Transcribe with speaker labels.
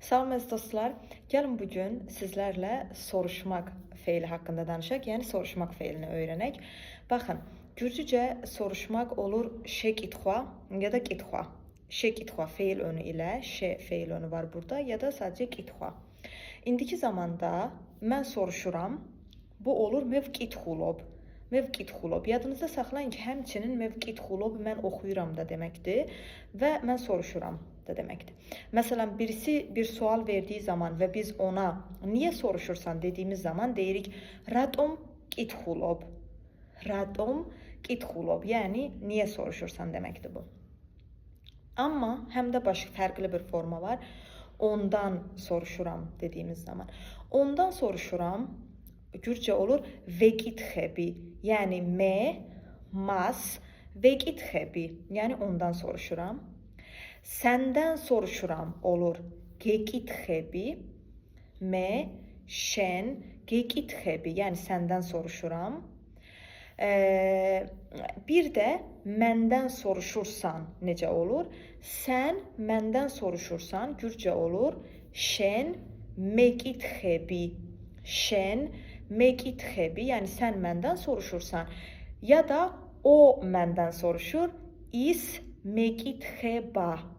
Speaker 1: Salam əziz dostlar. Gəlin bu gün sizlərlə soruşmaq feili haqqında danışaq, yəni soruşmaq feilini öyrənək. Baxın, gürcücə soruşmaq olur şekitxua ya da kitxua. Şekitxua feil önü ilə şe feil önü var burada ya da sadəcə kitxua. İndiki zamanda mən soruşuram. Bu olur mevkitxulob. Mevkitxulob. Yadınızda saxlayın ki, həmçinin mevkitxulob mən oxuyuram da deməkdir və mən soruşuram da deməkdir. Məsələn, birisi bir sual verdiyi zaman və biz ona niyə soruşursan dediyimiz zaman deyirik ratom kitxulob. Ratom kitxulob. Yəni niyə soruşursan deməkdir bu. Amma həm də başqa fərqli bir forma var. Ondan soruşuram dediyimiz zaman. Ondan soruşuram Gürcə olur vekitxebi. Yəni me, mas, vekitxebi. Yəni ondan soruşuram. Səndən soruşuram olur gekitxebi. Me, şen, gekitxebi. Yəni səndən soruşuram. Bir də məndən soruşursan necə olur? Sən məndən soruşursan Gürcə olur şen mekitxebi. Şen mekitxebi, yəni sən məndən soruşursan ya da o məndən soruşur is mekitxeba.